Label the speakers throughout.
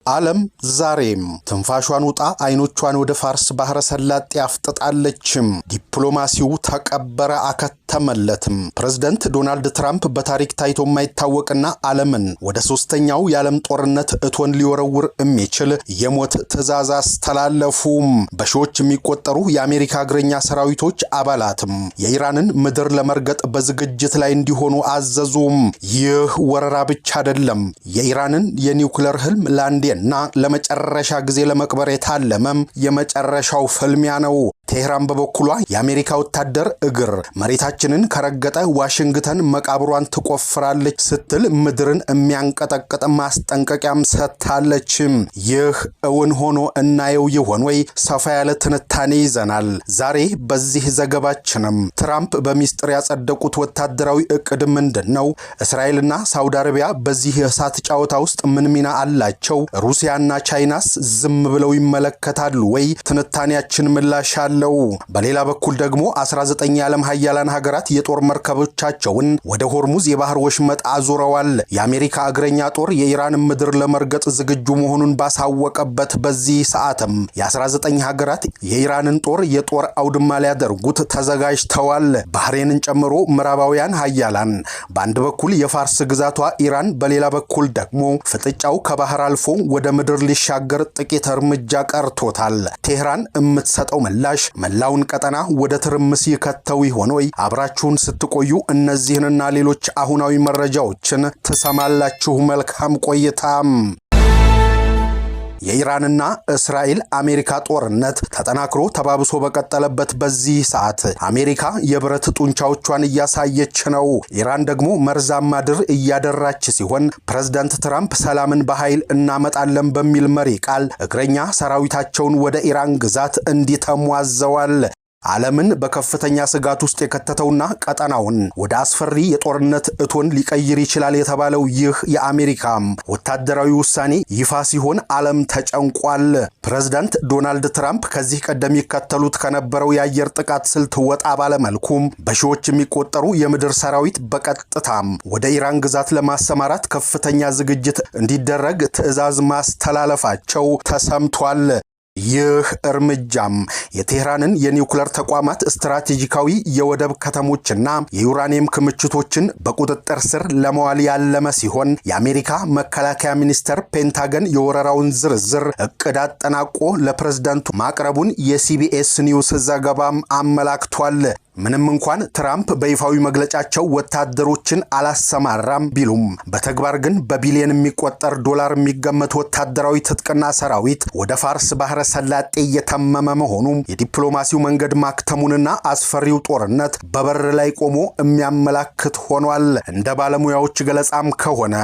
Speaker 1: ዓለም ዛሬም ትንፋሿን ውጣ አይኖቿን ወደ ፋርስ ባህረ ሰላጤ አፍጥጣለችም። ዲፕሎማሲው ተቀበረ፣ አከተመለትም። ፕሬዝደንት ዶናልድ ትራምፕ በታሪክ ታይቶ የማይታወቅና ዓለምን ወደ ሶስተኛው የዓለም ጦርነት እቶን ሊወረውር የሚችል የሞት ትዕዛዝ አስተላለፉም። በሺዎች የሚቆጠሩ የአሜሪካ እግረኛ ሰራዊቶች አባላትም የኢራንን ምድር ለመርገጥ በዝግጅት ላይ እንዲሆኑ አዘዙም። ይህ ወረራ ብቻ አይደለም፣ የኢራንን የኒውክለር ህልም ለአንዴና ለመጨረሻ ጊዜ ለመቅበር የታለመም የመጨረሻው ፍልሚያ ነው። ቴህራን በበኩሏ የአሜሪካ ወታደር እግር መሬታችንን ከረገጠ ዋሽንግተን መቃብሯን ትቆፍራለች ስትል ምድርን የሚያንቀጠቅጥ ማስጠንቀቂያም ሰጥታለች። ይህ እውን ሆኖ እናየው ይሆን ወይ? ሰፋ ያለ ትንታኔ ይዘናል። ዛሬ በዚህ ዘገባችንም ትራምፕ በሚስጥር ያጸደቁት ወታደራዊ እቅድ ምንድን ነው? እስራኤልና ሳውዲ አረቢያ በዚህ የእሳት ጨዋታ ውስጥ ምን ሚና አላቸው? ሩሲያና ቻይናስ ዝም ብለው ይመለከታሉ ወይ? ትንታኔያችን ምላሽ አለው። በሌላ በኩል ደግሞ 19 የዓለም ሀያላን ሀገራት የጦር መርከቦቻቸውን ወደ ሆርሙዝ የባህር ወሽመጥ አዙረዋል። የአሜሪካ እግረኛ ጦር የኢራን ምድር ለመርገጥ ዝግጁ መሆኑን ባሳወቀበት በዚህ ሰዓትም የ19 ሀገራት የኢራንን ጦር የጦር አውድማ ሊያደርጉት ተዘጋጅተዋል። ባህሬንን ጨምሮ ምዕራባውያን ሀያላን በአንድ በኩል የፋርስ ግዛቷ ኢራን፣ በሌላ በኩል ደግሞ ፍጥጫው ከባህር አልፎ ወደ ምድር ሊሻገር ጥቂት እርምጃ ቀርቶታል። ቴህራን የምትሰጠው ምላሽ መላውን ቀጠና ወደ ትርምስ ይከተው ይሆን ወይ? አብራችሁን ስትቆዩ እነዚህንና ሌሎች አሁናዊ መረጃዎችን ትሰማላችሁ። መልካም ቆይታም። የኢራንና እስራኤል አሜሪካ ጦርነት ተጠናክሮ ተባብሶ በቀጠለበት በዚህ ሰዓት አሜሪካ የብረት ጡንቻዎቿን እያሳየች ነው። ኢራን ደግሞ መርዛማ ድር እያደራች ሲሆን ፕሬዝዳንት ትራምፕ ሰላምን በኃይል እናመጣለን በሚል መሪ ቃል እግረኛ ሰራዊታቸውን ወደ ኢራን ግዛት እንዲተሙ አዘዋል። ዓለምን በከፍተኛ ስጋት ውስጥ የከተተውና ቀጠናውን ወደ አስፈሪ የጦርነት እቶን ሊቀይር ይችላል የተባለው ይህ የአሜሪካ ወታደራዊ ውሳኔ ይፋ ሲሆን ዓለም ተጨንቋል። ፕሬዝዳንት ዶናልድ ትራምፕ ከዚህ ቀደም ይከተሉት ከነበረው የአየር ጥቃት ስልት ወጣ ባለመልኩም በሺዎች የሚቆጠሩ የምድር ሰራዊት በቀጥታም ወደ ኢራን ግዛት ለማሰማራት ከፍተኛ ዝግጅት እንዲደረግ ትዕዛዝ ማስተላለፋቸው ተሰምቷል። ይህ እርምጃም የቴህራንን የኒውክለር ተቋማት፣ ስትራቴጂካዊ የወደብ ከተሞችና የዩራኒየም ክምችቶችን በቁጥጥር ስር ለመዋል ያለመ ሲሆን የአሜሪካ መከላከያ ሚኒስቴር ፔንታገን የወረራውን ዝርዝር እቅድ አጠናቆ ለፕሬዝዳንቱ ማቅረቡን የሲቢኤስ ኒውስ ዘገባም አመላክቷል። ምንም እንኳን ትራምፕ በይፋዊ መግለጫቸው ወታደሮችን አላሰማራም ቢሉም በተግባር ግን በቢሊየን የሚቆጠር ዶላር የሚገመት ወታደራዊ ትጥቅና ሰራዊት ወደ ፋርስ ባህረ ሰላጤ እየተመመ መሆኑ የዲፕሎማሲው መንገድ ማክተሙንና አስፈሪው ጦርነት በበር ላይ ቆሞ የሚያመላክት ሆኗል። እንደ ባለሙያዎች ገለጻም ከሆነ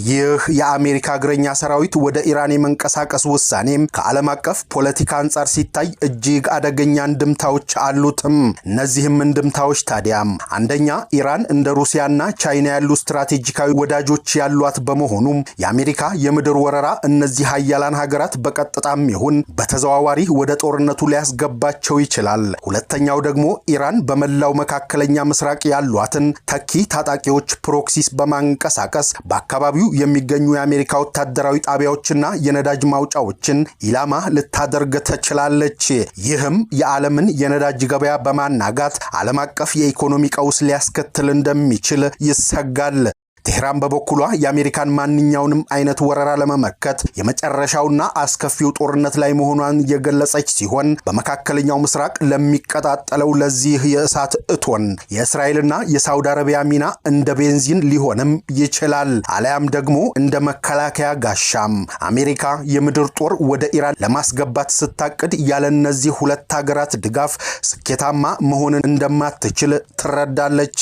Speaker 1: ይህ የአሜሪካ እግረኛ ሰራዊት ወደ ኢራን የመንቀሳቀስ ውሳኔም ከዓለም አቀፍ ፖለቲካ አንጻር ሲታይ እጅግ አደገኛ እንድምታዎች አሉትም። እነዚህም እንድምታዎች ታዲያም አንደኛ፣ ኢራን እንደ ሩሲያና ቻይና ያሉ ስትራቴጂካዊ ወዳጆች ያሏት በመሆኑም የአሜሪካ የምድር ወረራ እነዚህ ሀያላን ሀገራት በቀጥታም ይሁን በተዘዋዋሪ ወደ ጦርነቱ ሊያስገባቸው ይችላል። ሁለተኛው ደግሞ ኢራን በመላው መካከለኛ ምስራቅ ያሏትን ተኪ ታጣቂዎች proxies በማንቀሳቀስ በአካባቢው የሚገኙ የአሜሪካ ወታደራዊ ጣቢያዎችና የነዳጅ ማውጫዎችን ኢላማ ልታደርግ ትችላለች። ይህም የዓለምን የነዳጅ ገበያ በማናጋት ዓለም አቀፍ የኢኮኖሚ ቀውስ ሊያስከትል እንደሚችል ይሰጋል። ቴህራን በበኩሏ የአሜሪካን ማንኛውንም አይነት ወረራ ለመመከት የመጨረሻውና አስከፊው ጦርነት ላይ መሆኗን የገለጸች ሲሆን በመካከለኛው ምስራቅ ለሚቀጣጠለው ለዚህ የእሳት እቶን የእስራኤልና የሳውዲ አረቢያ ሚና እንደ ቤንዚን ሊሆንም ይችላል፣ አለያም ደግሞ እንደ መከላከያ ጋሻም። አሜሪካ የምድር ጦር ወደ ኢራን ለማስገባት ስታቅድ ያለ እነዚህ ሁለት ሀገራት ድጋፍ ስኬታማ መሆንን እንደማትችል ትረዳለች።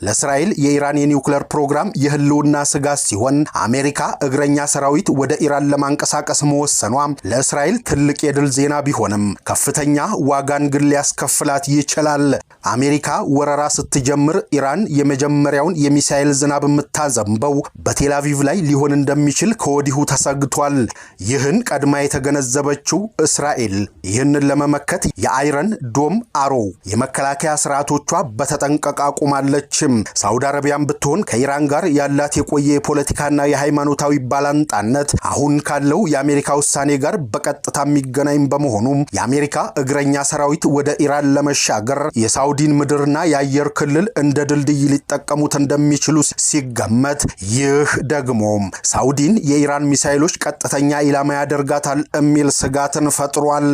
Speaker 1: ለእስራኤል የኢራን የኒውክለር ፕሮግራም የህልውና ስጋት ሲሆን አሜሪካ እግረኛ ሰራዊት ወደ ኢራን ለማንቀሳቀስ መወሰኗ ለእስራኤል ትልቅ የድል ዜና ቢሆንም ከፍተኛ ዋጋን ግን ሊያስከፍላት ይችላል። አሜሪካ ወረራ ስትጀምር ኢራን የመጀመሪያውን የሚሳኤል ዝናብ የምታዘንበው በቴላቪቭ ላይ ሊሆን እንደሚችል ከወዲሁ ተሰግቷል። ይህን ቀድማ የተገነዘበችው እስራኤል ይህንን ለመመከት የ Iron Dome Arrow የመከላከያ ስርዓቶቿ በተጠንቀቅ አቁማለች። ሳውዲ አረቢያን ብትሆን ከኢራን ጋር ያላት የቆየ የፖለቲካና የሃይማኖታዊ ባላንጣነት አሁን ካለው የአሜሪካ ውሳኔ ጋር በቀጥታ የሚገናኝ በመሆኑም የአሜሪካ እግረኛ ሰራዊት ወደ ኢራን ለመሻገር የሳውዲን ምድርና የአየር ክልል እንደ ድልድይ ሊጠቀሙት እንደሚችሉ ሲገመት፣ ይህ ደግሞ ሳውዲን የኢራን ሚሳይሎች ቀጥተኛ ኢላማ ያደርጋታል የሚል ስጋትን ፈጥሯል።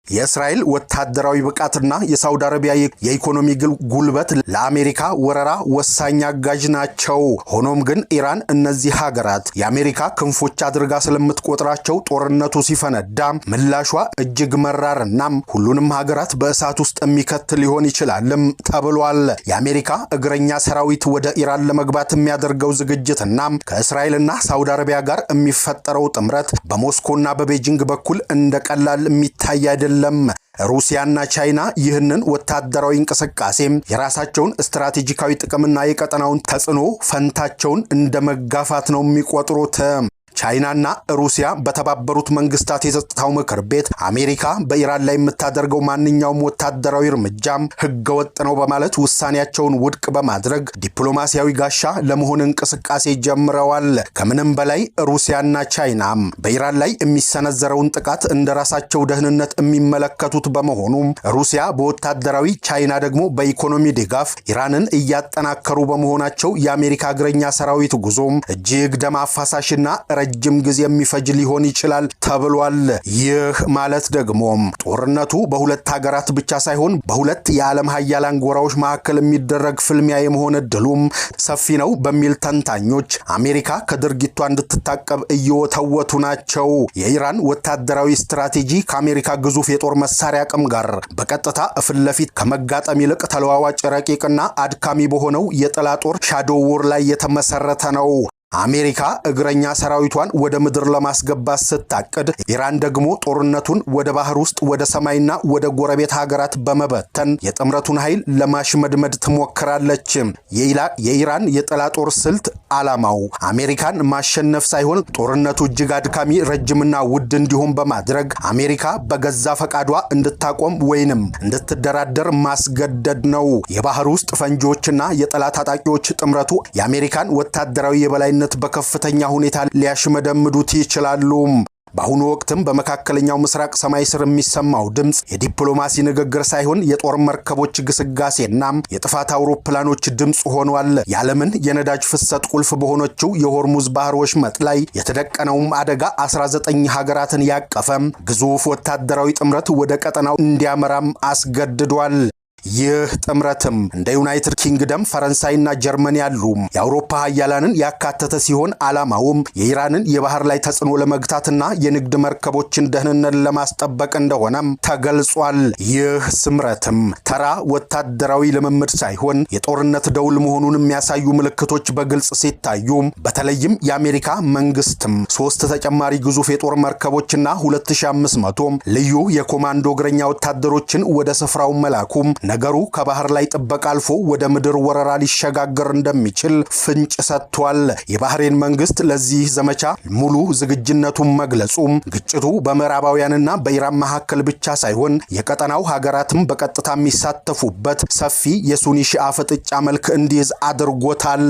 Speaker 1: የእስራኤል ወታደራዊ ብቃትና የሳውዲ አረቢያ የኢኮኖሚ ጉልበት ለአሜሪካ ወረራ ወሳኝ አጋዥ ናቸው። ሆኖም ግን ኢራን እነዚህ ሀገራት የአሜሪካ ክንፎች አድርጋ ስለምትቆጥራቸው ጦርነቱ ሲፈነዳ ምላሿ እጅግ መራርና ሁሉንም ሀገራት በእሳት ውስጥ የሚከት ሊሆን ይችላልም ተብሏል። የአሜሪካ እግረኛ ሰራዊት ወደ ኢራን ለመግባት የሚያደርገው ዝግጅትና ከእስራኤልና ሳውዲ አረቢያ ጋር የሚፈጠረው ጥምረት በሞስኮና በቤጂንግ በኩል እንደ ቀላል የሚታይ አይደለም። ሩሲያና ቻይና ይህንን ወታደራዊ እንቅስቃሴ የራሳቸውን ስትራቴጂካዊ ጥቅምና የቀጠናውን ተጽዕኖ ፈንታቸውን እንደ መጋፋት ነው የሚቆጥሩት። ቻይናና ሩሲያ በተባበሩት መንግስታት የጸጥታው ምክር ቤት አሜሪካ በኢራን ላይ የምታደርገው ማንኛውም ወታደራዊ እርምጃም ህገወጥ ነው በማለት ውሳኔያቸውን ውድቅ በማድረግ ዲፕሎማሲያዊ ጋሻ ለመሆን እንቅስቃሴ ጀምረዋል። ከምንም በላይ ሩሲያና ቻይናም በኢራን ላይ የሚሰነዘረውን ጥቃት እንደ ራሳቸው ደህንነት የሚመለከቱት በመሆኑ ሩሲያ በወታደራዊ፣ ቻይና ደግሞ በኢኮኖሚ ድጋፍ ኢራንን እያጠናከሩ በመሆናቸው የአሜሪካ እግረኛ ሰራዊት ጉዞም እጅግ ደም አፋሳሽና ረጅም ጊዜ የሚፈጅ ሊሆን ይችላል ተብሏል። ይህ ማለት ደግሞ ጦርነቱ በሁለት ሀገራት ብቻ ሳይሆን በሁለት የዓለም ሀያላን ጎራዎች መካከል የሚደረግ ፍልሚያ የመሆን እድሉም ሰፊ ነው በሚል ተንታኞች አሜሪካ ከድርጊቷ እንድትታቀብ እየወተወቱ ናቸው። የኢራን ወታደራዊ ስትራቴጂ ከአሜሪካ ግዙፍ የጦር መሳሪያ አቅም ጋር በቀጥታ ፊት ለፊት ከመጋጠም ይልቅ ተለዋዋጭ፣ ረቂቅና አድካሚ በሆነው የጥላ ጦር shadow war ላይ የተመሰረተ ነው። አሜሪካ እግረኛ ሰራዊቷን ወደ ምድር ለማስገባት ስታቅድ፣ ኢራን ደግሞ ጦርነቱን ወደ ባህር ውስጥ፣ ወደ ሰማይና ወደ ጎረቤት ሀገራት በመበተን የጥምረቱን ኃይል ለማሽመድመድ ትሞክራለች። የኢራን የጥላ ጦር ስልት ዓላማው አሜሪካን ማሸነፍ ሳይሆን ጦርነቱ እጅግ አድካሚ፣ ረጅምና ውድ እንዲሆን በማድረግ አሜሪካ በገዛ ፈቃዷ እንድታቆም ወይንም እንድትደራደር ማስገደድ ነው። የባህር ውስጥ ፈንጂዎችና የጥላ ታጣቂዎች ጥምረቱ የአሜሪካን ወታደራዊ የበላይነት በከፍተኛ ሁኔታ ሊያሽመደምዱት ይችላሉ። በአሁኑ ወቅትም በመካከለኛው ምስራቅ ሰማይ ስር የሚሰማው ድምፅ የዲፕሎማሲ ንግግር ሳይሆን የጦር መርከቦች ግስጋሴና የጥፋት አውሮፕላኖች ድምፅ ሆኗል። የዓለምን የነዳጅ ፍሰት ቁልፍ በሆነችው የሆርሙዝ ባህር ወሽመጥ ላይ የተደቀነውም አደጋ 19 ሀገራትን ያቀፈ ግዙፍ ወታደራዊ ጥምረት ወደ ቀጠናው እንዲያመራም አስገድዷል። ይህ ጥምረትም እንደ ዩናይትድ ኪንግደም፣ ፈረንሳይና ጀርመን ያሉ የአውሮፓ ሀያላንን ያካተተ ሲሆን ዓላማውም የኢራንን የባህር ላይ ተጽዕኖ ለመግታትና የንግድ መርከቦችን ደህንነት ለማስጠበቅ እንደሆነም ተገልጿል። ይህ ስምረትም ተራ ወታደራዊ ልምምድ ሳይሆን የጦርነት ደውል መሆኑን የሚያሳዩ ምልክቶች በግልጽ ሲታዩ፣ በተለይም የአሜሪካ መንግስትም 3 ተጨማሪ ግዙፍ የጦር መርከቦችና 2500 ልዩ የኮማንዶ እግረኛ ወታደሮችን ወደ ስፍራው መላኩም ነገሩ ከባህር ላይ ጥበቃ አልፎ ወደ ምድር ወረራ ሊሸጋገር እንደሚችል ፍንጭ ሰጥቷል። የባህሬን መንግስት ለዚህ ዘመቻ ሙሉ ዝግጁነቱን መግለጹም ግጭቱ በምዕራባውያንና በኢራን መካከል ብቻ ሳይሆን የቀጠናው ሀገራትም በቀጥታ የሚሳተፉበት ሰፊ የሱኒ ሺአ ፍጥጫ መልክ እንዲይዝ አድርጎታል።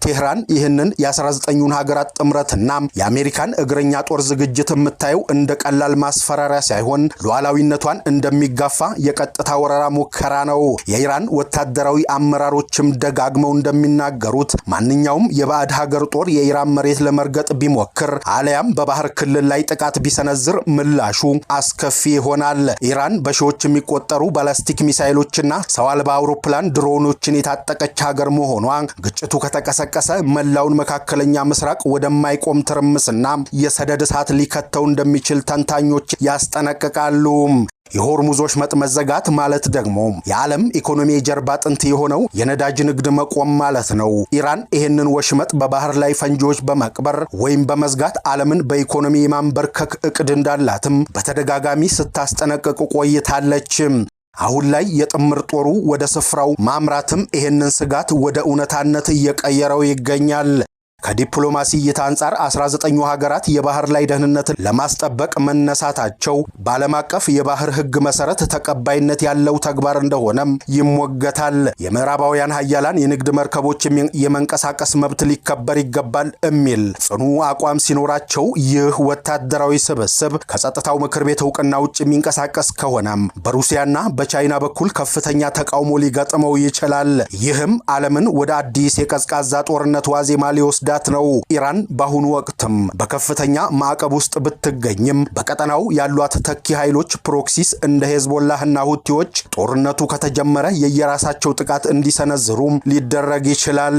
Speaker 1: ቴህራን ይህንን የ19ኙን ሀገራት ጥምረትና የአሜሪካን እግረኛ ጦር ዝግጅት የምታየው እንደ ቀላል ማስፈራሪያ ሳይሆን ሉዓላዊነቷን እንደሚጋፋ የቀጥታ ወረራ ሙከራ ነው። የኢራን ወታደራዊ አመራሮችም ደጋግመው እንደሚናገሩት ማንኛውም የባዕድ ሀገር ጦር የኢራን መሬት ለመርገጥ ቢሞክር አለያም በባህር ክልል ላይ ጥቃት ቢሰነዝር ምላሹ አስከፊ ይሆናል። ኢራን በሺዎች የሚቆጠሩ ባላስቲክ ሚሳይሎችና ሰው አልባ አውሮፕላን ድሮኖችን የታጠቀች ሀገር መሆኗ ግጭቱ ከተቀሰቀሰ መላውን መካከለኛ ምስራቅ ወደማይቆም ትርምስና የሰደድ እሳት ሊከተው እንደሚችል ተንታኞች ያስጠነቅቃሉ። የሆርሙዝ ወሽመጥ መዘጋት ማለት ደግሞ የዓለም ኢኮኖሚ የጀርባ አጥንት የሆነው የነዳጅ ንግድ መቆም ማለት ነው። ኢራን ይህንን ወሽመጥ በባህር ላይ ፈንጂዎች በመቅበር ወይም በመዝጋት ዓለምን በኢኮኖሚ የማንበርከክ እቅድ እንዳላትም በተደጋጋሚ ስታስጠነቅቅ ቆይታለች። አሁን ላይ የጥምር ጦሩ ወደ ስፍራው ማምራትም ይህንን ስጋት ወደ እውነታነት እየቀየረው ይገኛል። ከዲፕሎማሲ እይታ አንጻር 19ኙ ሀገራት የባህር ላይ ደህንነትን ለማስጠበቅ መነሳታቸው በዓለም አቀፍ የባህር ሕግ መሰረት ተቀባይነት ያለው ተግባር እንደሆነም ይሞገታል። የምዕራባውያን ሀያላን የንግድ መርከቦች የመንቀሳቀስ መብት ሊከበር ይገባል የሚል ጽኑ አቋም ሲኖራቸው፣ ይህ ወታደራዊ ስብስብ ከጸጥታው ምክር ቤት እውቅና ውጭ የሚንቀሳቀስ ከሆነም በሩሲያና በቻይና በኩል ከፍተኛ ተቃውሞ ሊገጥመው ይችላል። ይህም ዓለምን ወደ አዲስ የቀዝቃዛ ጦርነት ዋዜማ ሊወስዳት ነው። ኢራን በአሁኑ ወቅትም በከፍተኛ ማዕቀብ ውስጥ ብትገኝም በቀጠናው ያሏት ተኪ ኃይሎች proxies እንደ ሄዝቦላህና ሁቲዎች ጦርነቱ ከተጀመረ የየራሳቸው ጥቃት እንዲሰነዝሩም ሊደረግ ይችላል።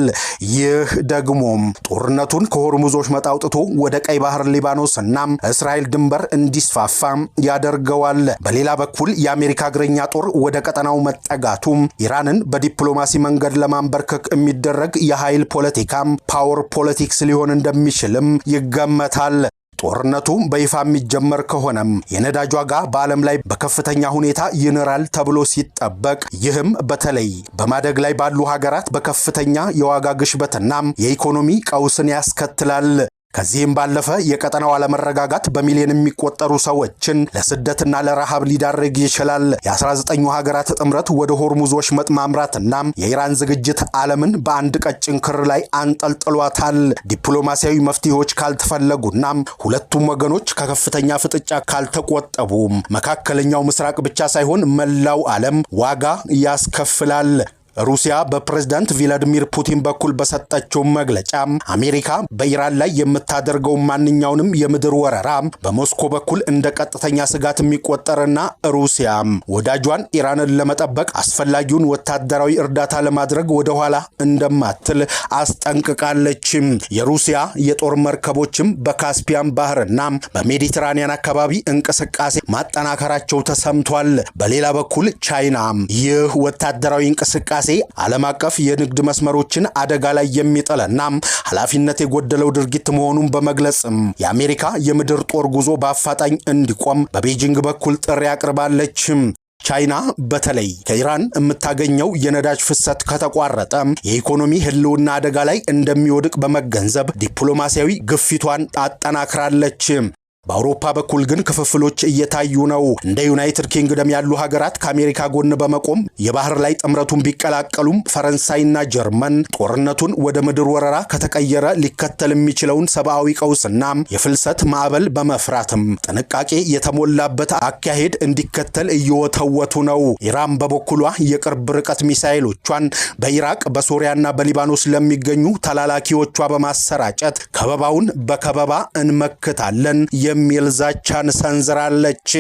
Speaker 1: ይህ ደግሞም ጦርነቱን ከሆርሙዝ ወሽመጥ አውጥቶ ወደ ቀይ ባህር፣ ሊባኖስ እና እስራኤል ድንበር እንዲስፋፋ ያደርገዋል። በሌላ በኩል የአሜሪካ እግረኛ ጦር ወደ ቀጠናው መጠጋቱም ኢራንን በዲፕሎማሲ መንገድ ለማንበርከክ የሚደረግ የኃይል ፖለቲካም power politics ሊሆን እንደሚችልም ይገመታል። ጦርነቱ በይፋ የሚጀመር ከሆነም የነዳጅ ዋጋ በዓለም ላይ በከፍተኛ ሁኔታ ይንራል ተብሎ ሲጠበቅ፣ ይህም በተለይ በማደግ ላይ ባሉ ሀገራት በከፍተኛ የዋጋ ግሽበትና የኢኮኖሚ ቀውስን ያስከትላል። ከዚህም ባለፈ የቀጠናው አለመረጋጋት በሚሊዮን የሚቆጠሩ ሰዎችን ለስደትና ለረሃብ ሊዳርግ ይችላል። የ19ኙ ሀገራት ጥምረት ወደ ሆርሙዝ ወሽመጥ ማምራትና የኢራን ዝግጅት ዓለምን በአንድ ቀጭን ክር ላይ አንጠልጥሏታል። ዲፕሎማሲያዊ መፍትሄዎች ካልተፈለጉና ሁለቱም ወገኖች ከከፍተኛ ፍጥጫ ካልተቆጠቡ መካከለኛው ምስራቅ ብቻ ሳይሆን መላው ዓለም ዋጋ ያስከፍላል። ሩሲያ በፕሬዝዳንት ቪላዲሚር ፑቲን በኩል በሰጠችው መግለጫ አሜሪካ በኢራን ላይ የምታደርገው ማንኛውንም የምድር ወረራ በሞስኮ በኩል እንደ ቀጥተኛ ስጋት የሚቆጠርና ሩሲያ ወዳጇን ኢራንን ለመጠበቅ አስፈላጊውን ወታደራዊ እርዳታ ለማድረግ ወደኋላ እንደማትል አስጠንቅቃለች። የሩሲያ የጦር መርከቦችም በካስፒያን ባህርና በሜዲትራኒያን አካባቢ እንቅስቃሴ ማጠናከራቸው ተሰምቷል። በሌላ በኩል ቻይና ይህ ወታደራዊ እንቅስቃሴ ዓለም አቀፍ የንግድ መስመሮችን አደጋ ላይ የሚጥልና ኃላፊነት የጎደለው ድርጊት መሆኑን በመግለጽም የአሜሪካ የምድር ጦር ጉዞ በአፋጣኝ እንዲቆም በቤጂንግ በኩል ጥሪ አቅርባለች። ቻይና በተለይ ከኢራን የምታገኘው የነዳጅ ፍሰት ከተቋረጠ የኢኮኖሚ ሕልውና አደጋ ላይ እንደሚወድቅ በመገንዘብ ዲፕሎማሲያዊ ግፊቷን አጠናክራለች። በአውሮፓ በኩል ግን ክፍፍሎች እየታዩ ነው። እንደ ዩናይትድ ኪንግደም ያሉ ሀገራት ከአሜሪካ ጎን በመቆም የባህር ላይ ጥምረቱን ቢቀላቀሉም፣ ፈረንሳይና ጀርመን ጦርነቱን ወደ ምድር ወረራ ከተቀየረ ሊከተል የሚችለውን ሰብአዊ ቀውስና የፍልሰት ማዕበል በመፍራትም ጥንቃቄ የተሞላበት አካሄድ እንዲከተል እየወተወቱ ነው። ኢራን በበኩሏ የቅርብ ርቀት ሚሳይሎቿን በኢራቅ፣ በሶሪያና በሊባኖስ ለሚገኙ ተላላኪዎቿ በማሰራጨት ከበባውን በከበባ እንመክታለን የሚል ዛቻን ሰንዝራለች።